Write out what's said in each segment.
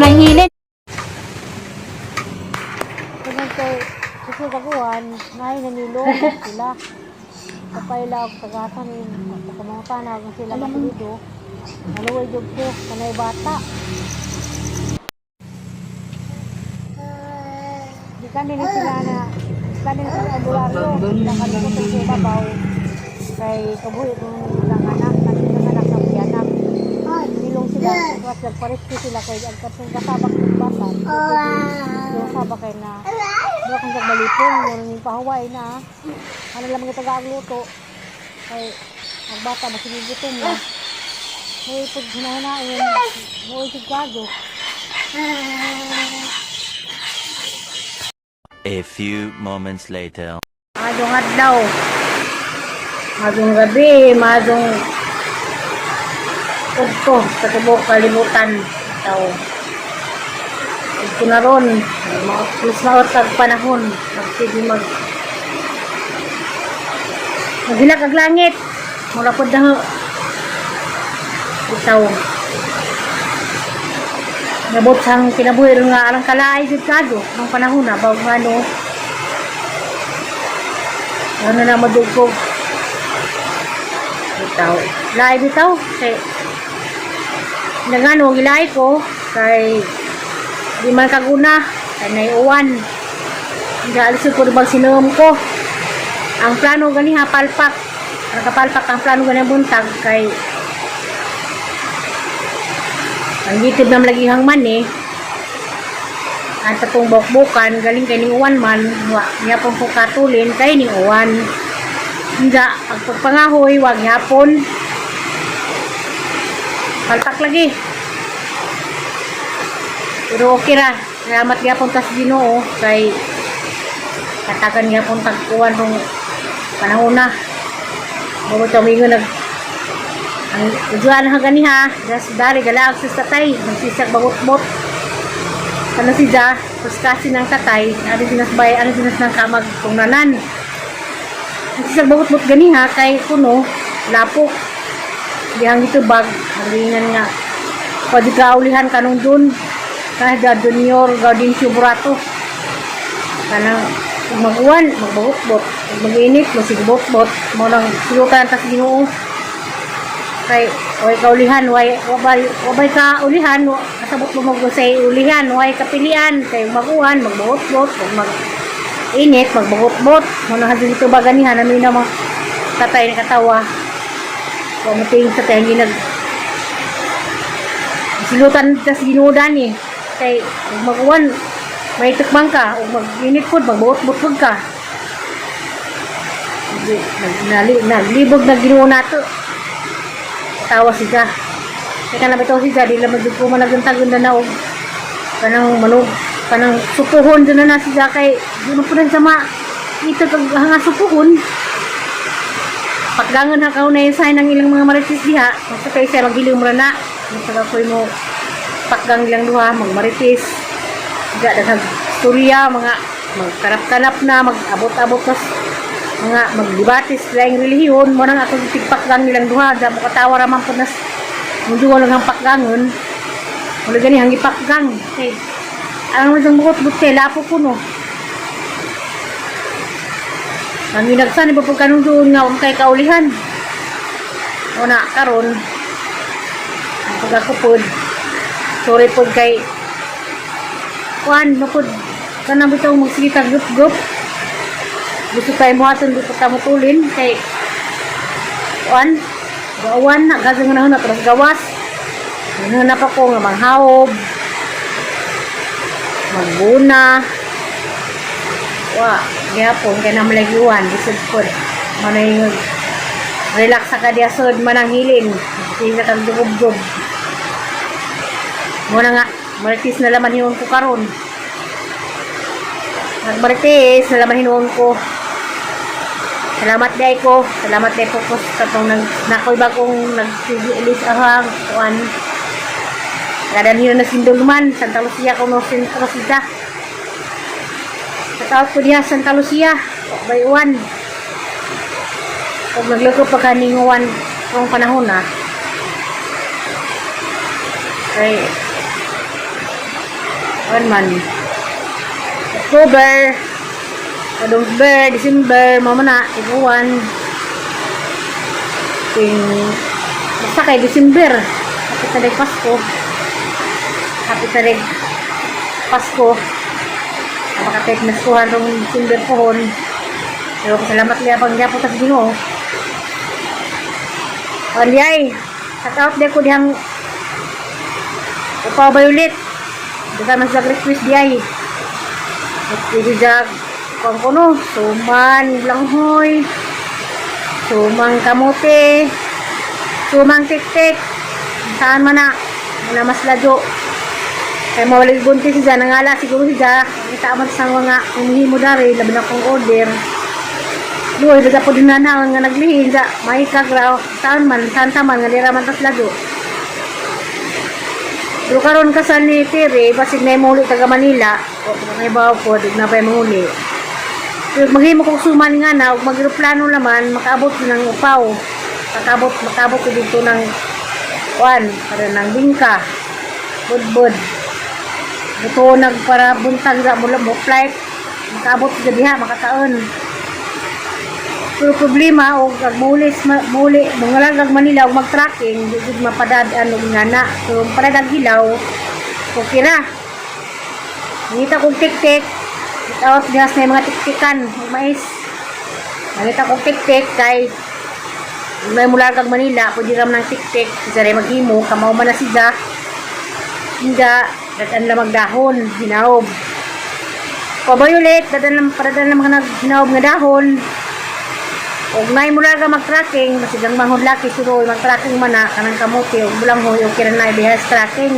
Mananghilin. Kung kay kasi kaguan, nay nanilo sila. Kapayla og tagasan ni pagkamangutan na kung sila kapilido. Naluway jud ko kanay bata. Gikan din sila na gikan din sila albularyo. Sila kalikot sa ibabaw kay kabuhi kung ilang anak, nang anak sa anak. Nilong sila, tapos nagpa-rescue sila kay ang katong kasabak ng bata. Yung sabak kay na Diba kung balipong, meron yung pahuway na. Ano lang mga taga-agluto. Kay ang bata masinigitom na. May pag hinahinain, may sigado. A few moments later. Maadong adlaw. Maadong gabi, maadong udto sa tibok kalibutan. Tao. Ito na ron, mas maot ang panahon. Magsige mag maghilak ang langit. Mura pod na itaw. Nabot sang kinabuhi ron nga arang kalaay jud kado nung panahon na bago nga no. Ano na madugkog. Bitaw. Laay bitaw. Kay, nagano, gilay ko. Kay, di man kaguna. Kay naiuwan. Hindi alisod ko bang sinuom ko. Ang plano gani ha, palpak. Ang kapalpak ang plano gani buntag. Kay, ang gitib na malagihang man eh. Ang tatong bokbokan, galing kay ning uwan man, wa niya pong katulin kay ning uwan. Hindi, ang pagpangahoy, wag yapon. Palpak lagi. Pero okay ra. Salamat gyapon tas Ginoo kay katagan gyapon tagkuan tong panahon na. Mo to mingon nag ang ujuan ha gani ha, das dari galaag sa tatay, magsisak bagot-bot. Ano si Ja, tapos kasi ng tatay, ano sinas bay, ano sinas ng kamag kung nanan. Magsisak bagot-bot gani ha, kay kuno, lapok. Dihang ito bag, halingan nga. Pwede ka ulihan kanong dun. Kahit da junior, Gaudencio Burato. Kanang kung mag-uwan, magbagot-bot. Kung mag-init, masigbot-bot. Mo nang silutan tas Ginoo kay way kaulihan way wabay wabay ka ulihan kasabot mo mag say ulihan way kapilian kay maguan magbuot-bot ug mag init magbuot-bot mo na dito ba ganihan namin na mga tatay na katawa wa mo tingin sa tayo nag silutan tas Ginoo eh kay ug maguan may tukbang ka ug mag-init pod magbuot-bot pud ka. Naglibog na Ginoo nato tawa siya. Kaya na bitaw siya, di lang magdugko man nagantagunda na og kanang manog, kanang supuhon dyan na na siya kay di mo po rin sama ito kag hanga supuhon. Pakgangan ha kauna yung sign ng ilang mga marites diha. Basta kay siya magiliw mo na. Basta ka ko'y mo pakgang ilang duha, magmarites. Diya daghang istorya, mga magkanap-kanap na, mag-abot-abot na mga magdebate sa laing relihiyon mo nang ako tigpakgang nilang duha da mo katawa ra man pud nas mundo lang ang pakgangon wala gani ang ipakgang kay ang mo bukot but kay lapo ko no ang ginagsan iba pag kanong doon nga kay kaulihan o na karon ang pag ako pod sorry pod kay kuan no pod kanang bitaw magsige kag gup gusto tayo muhaton di pa ta mutulin kay kuan gawan na gazang na na tapos gawas na pa ko nga manghaob magbuna wa gyapon kay na malagiwan bisod pod manay relax sa kadya sod manang hilin sige kag dugub-dub mo na nga maritis na laman hinuon ko karon nagmaritis na laman hinuon ko. Salamat day ko. Salamat day po ko sa katong nag nakoy bagong nagsigilis ahang kuan. Kada niyo na sinduluman Santa Lucia ko no Santa Lucia. Sa tawag ko diha Santa Lucia. Bayuan. Kung nagluto pa kaninguan kung panahon na. Kay Kuan man. October, November, December, mao man na, iguan. Ting, basta kay December. Hapit na rin Pasko. Hapit na rin Pasko. Napakatake na skuhan rong December pohon. Pero salamat liya pang gyapon tas Ginoo. Olyay, shout out di ko dihang Upaw Violet. Di ka mas request di ay. Pwede jag kuan ko no, suman langhoy, sumang kamote, sumang tiktik. Saan man na, wala mas ladyo. Kay mawala buntis si Ja, nangala siguro si Ja. Kita man sa mga umihimo dari, labi na kong order. Luoy, baga po din na na, nga naglihin sa may kagraw, saan man, saan taman, nga dira man tas ladyo. Pero karon kasal ni Tere, basig na muli taga Manila, o kung bawo po, di na pa muli. Pero maghimo kong suman nga na, ug mag-eroplano naman, makaabot ng upaw. Makaabot ko dito ng kuan, para ng bingka. Budbud. Buto nag para buntag ra mo mo flight, makaabot sa diha, makakaon. Pero problema og ag muli muli mangalagag Manila og mag-tracking, di gud mapadad-an og ngana. Pero padad hilaw, okay ra. Nangita kong tik-tik, out diha sa mga tiktikan, ug mais. Nangita kong tik-tik kay may mula kag Manila, pwede ram ng tik-tik, sa rin maghimo, kamaw man na siya. Hindi, datan lang magdahon, hinaob. Pabayulit, datan lang, paradan lang mga naghinaob nga dahon. Og nay mula ka mag-tracking, masigang manghod laki suroy mag-tracking man na kanang kamote ug bulanghoy og kira na bihas tracking.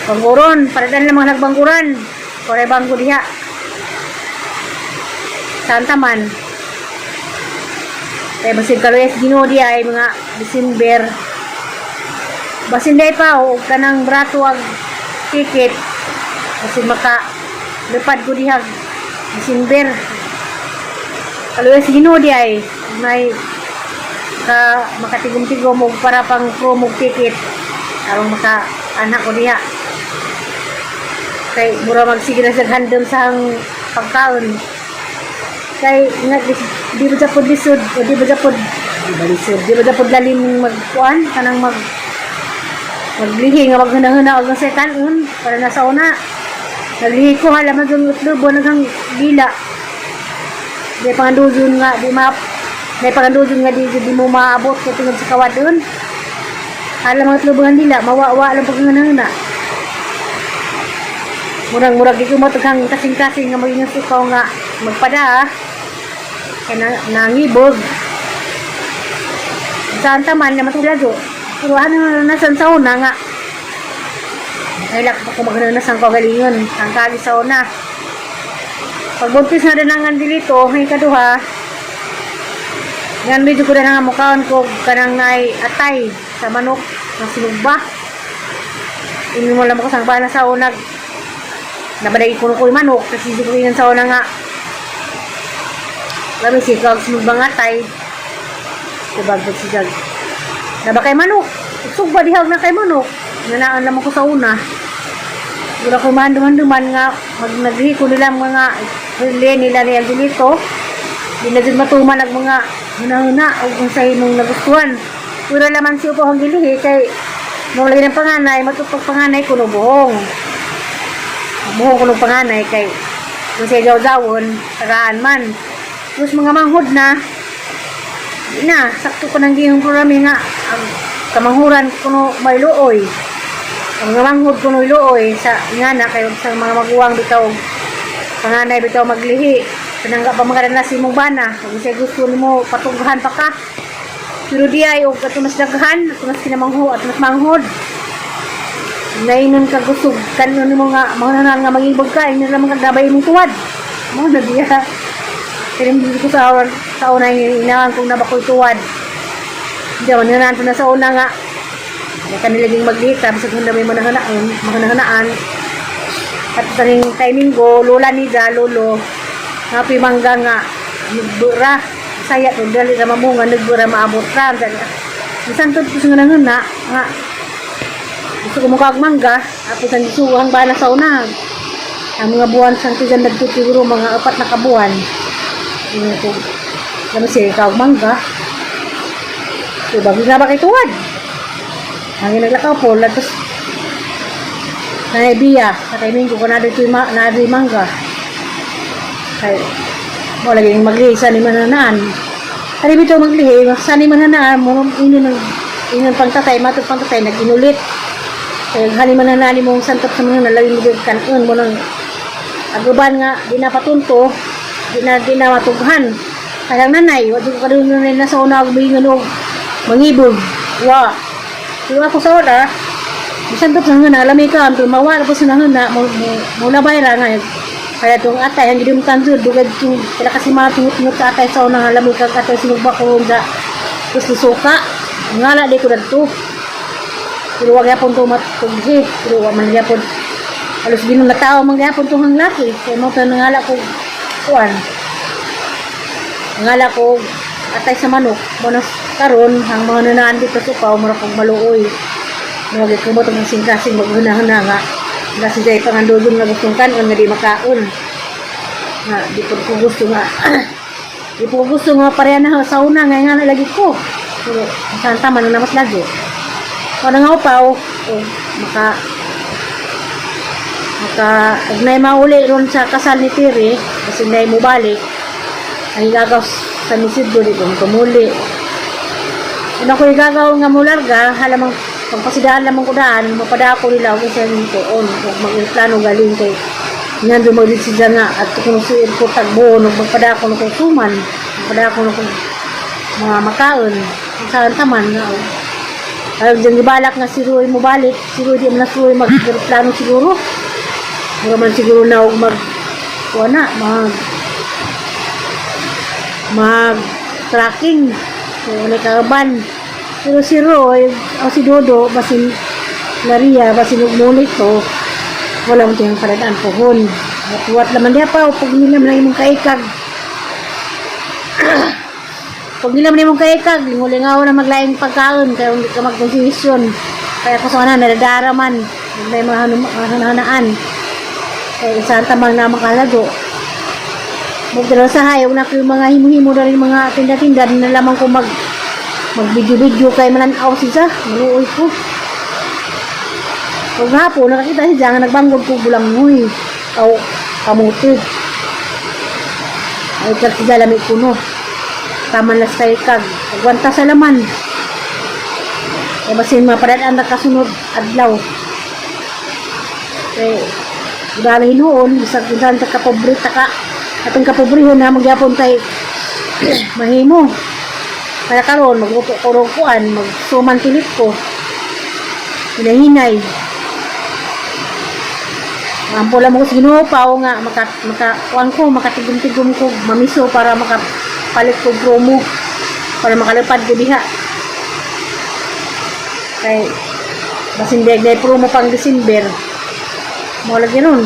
Bangguron, paradan lang mga nagbangguran. Koray banggo diha. Santa man. Kaya basig kaluyas Ginoo di ay mga December. Basin day pa og kanang brato ag ticket. Basin maka lupad ko diha December. Kaluyas Ginoo di ay may ka makatigom-tigom og para pang promo ticket aron maka anak ko diha. Kay mura magsige na sa handom sa ang pagkaon. Kay nga di ba japod lisod o di ba japod di ba lisod di ba japod lalim magkuan kanang maglihi nga maghunahuna og sa kanon para nasa una naglihi ko hala man yung utlobo naghang dila di panganduzon nga di ma may panganduzon nga di mo maabot ko tungod sa kawadon hala mga utlobo nga dila mawawa lang paghunahuna murag murag di ko mataghang kasing-kasing nga maging sukaw nga magpada kay na, nangibog saan taman naman tulad pero ano nasan sa una nga ay lak ko magnanasan ko galingon ang kagi sa una pagbuntis na rin ang dilito hay kaduha yan medyo ko na nga mukhaan ko kanang nay atay sa manok ng sinugba ini mo lang ko sang bana sa una nabaday ko ko yung manok kasi ko ingan sa una nga lami si kag sinugba nga atay kubag pag si Jag naba kay manok sugba dihag na kay manok nanaan lamang ko sa una. Wala ko man nga mag naghi ko nila mga relay nila ni Angelito. Di na jud matuman ang mga hunahuna o kung sa imong nagustuhan. Pero laman siya po ang gilihi kay mo lagi ng panganay, matupag panganay kuno buhong. Buhong kuno panganay kay kung siya jawjawon, tagaan man. Tapos mga manghod na, di na, sakto ko nang gihong programa nga, ang kamanghuran kuno may luoy. Ang mga manghod kuno luoy sa ngana kay sa mga maguwang bitaw panganay bitaw maglihi. Kanang pa mga si imong bana, kung siya gusto nimo patughan pa ka. Pero di ay og ato mas daghan, ato mas kinamangho, ato mas manghod. Nainon ka gusog kanon nimo nga mahunahan nga magibog ka, ingon lamang kag dabay imong tuwad. Mo na diya. Pero hindi ko sa una inawan kung nabakoy tuwad. Hindi ako nanahan na sa una nga. Kaya kanila ging maglihi tapos sa may manahanaan, manahanaan. At sa ring timing go, lola ni ja, lolo, nga mangga nga, nagbura. Saya to, dali ra mamunga, nagbura maabot ra. Bisan to, gusto nga nanguna, nga, gusto ko mukha mangga, tapos ang gisuhang bana sa una. Ang mga buwan sang tigan nagto siguro mga 4 na kabuwan. Ingon ko, lami siya ikaw mangga. So, bago na ba kay tuwad? Ang naglakaw po, latos na biya, sa timing ko na dito na dito mangga. Kay mo lagi yung maglihi sa ni mananaan. Ari bitaw maglihi, sa ni mananaan mo ino nang inon pangtatay, matod pangtatay nag-inulit. Kay hani mananaan mo santap sa mga nalawin mo kanon mo nang aguban nga di na patunto, di na matughan. Kaya nanay, wa jud ko kadulom nanay na sa una og bingon og mangibog. Wa. Pero ako sa una, bisan to sa nga lami ka, pero mawa na po sa nga mo mo labay ra nga. Kaya tong atay ang gidum tanso dugad tong kila kasi mga tungot sa atay sa una nga lami kag atay sinugba ko sa suka. Ngala di ko dadto. Pero wag yapon to matughi, pero wa man gyapon halos ginong na tao man gyapon tong hang laki. Kaya mo pa nangala ko kuan. Ngala ko atay sa manok mo na karon ang mga nanaan dito sa upaw mura kog maluoy. Mo gi kumot ang singkasing maghuna-huna nga nga si Jay pangandudon nga gustong kanon nga di makaon. Nga di po ko gusto nga di po ko gusto nga pareha na sa una nga nga na lagi ko. Pero saan tama na mas lagi. Kung nga upaw, o maka maka agnay mauli ron sa kasal ni Tiri kasi nay mo balik ang igagaw sa Isidro di ko tumuli. Una ko igagaw nga mularga halamang pagpasidaan lamang ko daan mapadako nila og isa ning tuon ug mag-plano galing kay ngan do magdesisya nga at kung si airport tagbuon ug magpadako no kong suman, magpadako no kong mga makaon saan taman nga og ay dyan gibalak nga si Roy mo balik, si Roy di man na si Roy mag-plano siguro. Mura man siguro na og mag kuha na mag mag tracking so wala kaaban. Pero si Roy o si Dodo basin Laria basin og mulit to wala mo tiyang paladaan pohon. Wat laman diha pa pag nila man imong kaikag. Pag nila man imong kaikag, lingaw na maglaing pagkaon kay hindi ka magkonsisyon. Kaya ko sa una nadadara man may mga hananaan. Kay sa tamang na makalago. Magdala sa hayo na ko yung mga himo-himo na rin mga tinda-tinda na lamang ko mag mag-video-video kay mananaw siya. Maluoy ko. Pag hapon, nakakita siya nga nagbanggod ko bulangoy. O kamuti. Ay, kag siya lami kuno. Taman las kay kag. Agwanta sa laman. E basin maparadaan na kasunod adlaw. Kay dala hinuon, bisag bisan sa kapobre ta ka. Atong kapobrehon na magyapon kay mahimo. Kaya karon magluto ko rong kuan, magsuman pilit ko. Hinahinay. Ampo lang mo ko sa Ginoo pa o nga maka maka kuan ko makatigom-tigom ko mamiso para makapalit ko promo para makalipad ko diha. Kay basin di ay promo pang December. Mo lagi nun.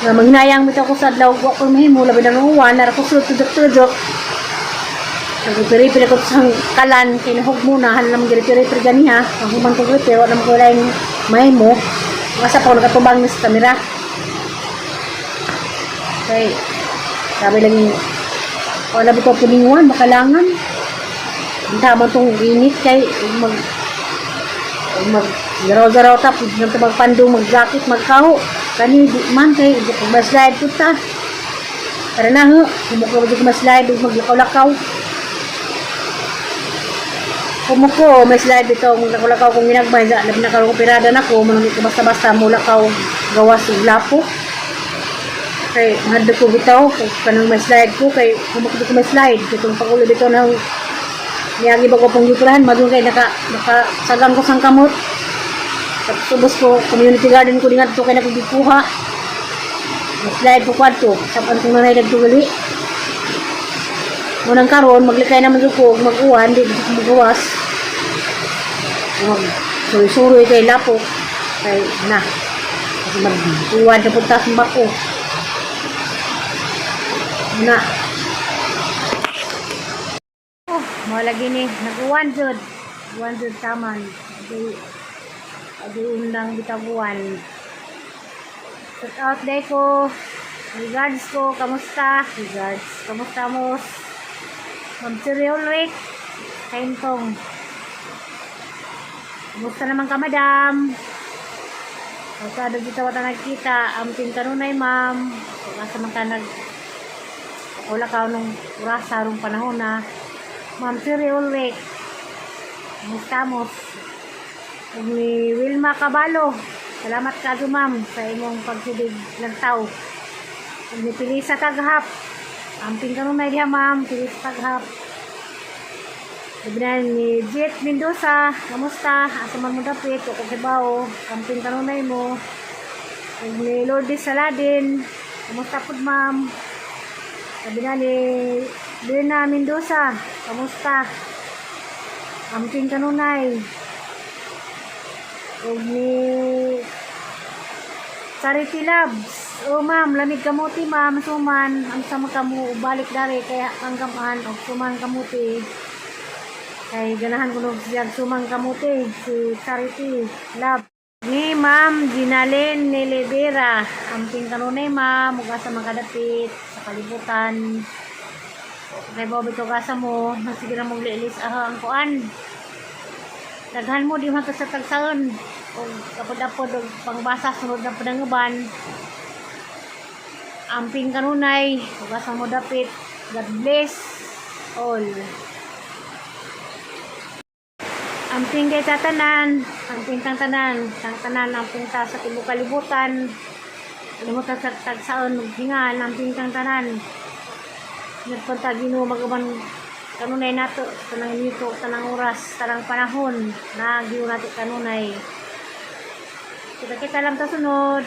Nga manghinayang bitaw ko sa adlaw wa ko mahimo labi na uwan nara ko sulod tudok-tudok. Nagpiripir ako sa kalan kay nahog muna han lang giripir ganiha. Ang human ko gripir wa naman ko laing mahimo. Masa pa ko nakatubang ni sa kamera. Kay sabi lagi wala bitaw puninguan makalangan. Ang tama tong init kay mag mag garaw-garaw ta pud nang magpandong mag-jacket magkaho kani di man kay di ko ma-slide pud ta. Tara na ho, kumuko di ko ma-slide ug maglakaw-lakaw. Kumuko may slide bitaw maglakaw-lakaw kung ginagmay sa labi na karon operada nako man di ko basta-basta mulakaw gawas ug lapo. Kay mahadlok ko bitaw kay kanang may slide ko kay kumuko di ko ma-slide kay tong pag-ulo bitaw na niyagi ba ko pong gipurahan madung kay naka nakasagang ko sang kamot. Tapos ubos ko community garden ko dingadto kay nakugikuha. Slide ko kwadto sa pantong nanay nagtugali. Munang karon maglikay naman jud ko og mag-uwan di ko magawas. Mag suroy-suroy kay lapok kay na. Kasi mag-uwan na punta sa bako. Na. Oh, mo lagi ni nag-uwan jud. Uwan jud taman. Adi adi undang bitaguan. Shout out day ko. Regards ko, kamusta? Regards, kamusta mo? Ma'am Siri Ulrich, Kaintong. Kamusta naman ka, madam? Masyado dito wala nagkita. Amping kanunay, ma'am. Kung asa man ka nag wala ka nung urasa rong panahon na. Ma'am Siri Ulrich, kamusta mo? Ug ni Wilma Cabalo. Salamat ka ma'am sa imong pagsidig lantaw. Ug ni Pilisa Taghap. Amping kanunay diha, ma'am, Pilisa Taghap. Sabi na ni Jet Mendoza, kamusta? Asa man mo dapit, o kung kibaw, amping kanunay mo. Ug ni Lourdes Saladin, kamusta pud, ma'am? Sabi na ni Lena Mendoza, kamusta? Amping kanunay. Ug ni Charity Labs. Oh ma'am, lamig kamuti, ma'am, suman. Ang sama kamo balik dari kaya ang gamaan og suman kamuti. Kay ganahan ko nog siyag sumang kamuti si Charity Love. Ni Ma'am Ginalyn Nilibera. Amping kanunay, ma'am, ug asa man kadapit sa kalibutan. Kay Bobby to gasa mo, sige na mong lilis ah, ang kuan. Daghan mo di man ka sa tagsaon. Og apod-apod og pangbasa sunod na pud ang uban. Amping kanunay, ug asa mo dapit. God bless all. Amping kay tatanan, amping tang tanan, tang tanan, amping ta sa tibuok kalibutan. Kalimutan sa tagsaon ug hingan, amping tang tanan. Nagpunta Ginoo mag-uban kanunay nato tanang minuto, tanang oras, tanang panahon na Ginoo nato kanunay. Kita-kita lang ta sunod.